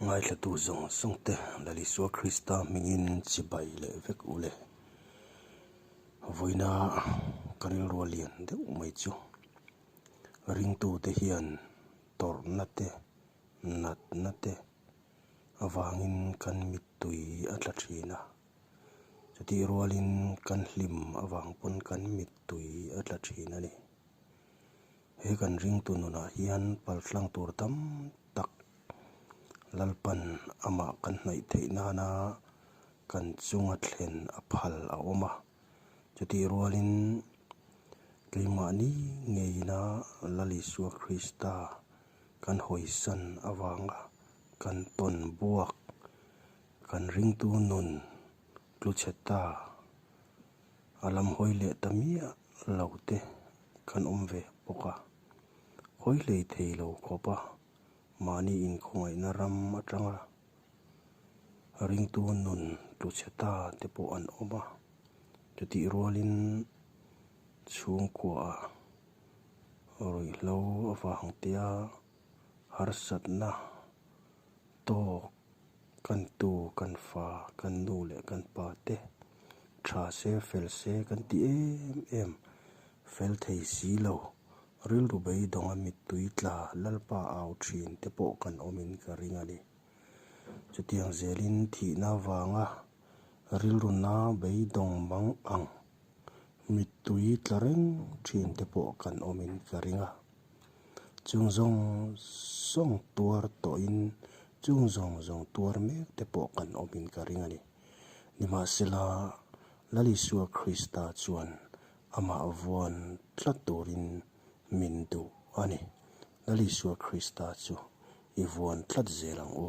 Ngaithlatu zawng zawng te Lal Isua Krista hmingin chibai leh vek u le. Vawiina ka rilru a lian deuh mai chu ringtute hian tawrhna te, natna te avangin kan mittui a tla thin a. Chutih rualin kan hlim avang pawn kan mittui a tla thin a ni. He kan ringtu nunah hian paltlang tur tam tak Lalpan amah kan hnaih theih nana kan chunga thlen a phal a awm a. Chutih rualin keimahni ngeina Lal Isua Krista kan hawisan avanga kan tawn buak kan ringtu nun tluchhe ta a lam hawi leh ta miah lo te kan awm ve bawk a. Hawi hlei thei lo khawp a, mahni inkhawngaihna ram atanga ringtu nun tluchhe ta te pawh an awm a. Chutih rualin chhungkuaah ruihhlo avang tia harsatna tawk kan tu, kan fa, kan nu leh kan pa te tha se fel se kan ti em em fel thei si lo. Rilru beidawnga mittui tla Lalpa au thin te pawh kan awmin ka ring a ni. Chutiang zelin thihna vanga rilruna beidawng mang ang mittui tla reng thin te pawh kan awmin ka ring a. Chung zawng zawng tuar tawhin chung zawng zawng tuar mek te pawh kan awmin ka ring a ni. Nimahsela, Lal Isua Krista chuan amah vuan tlat turin min duh a ni. Lal Isua Krista chu i vuan tlat zel ang u.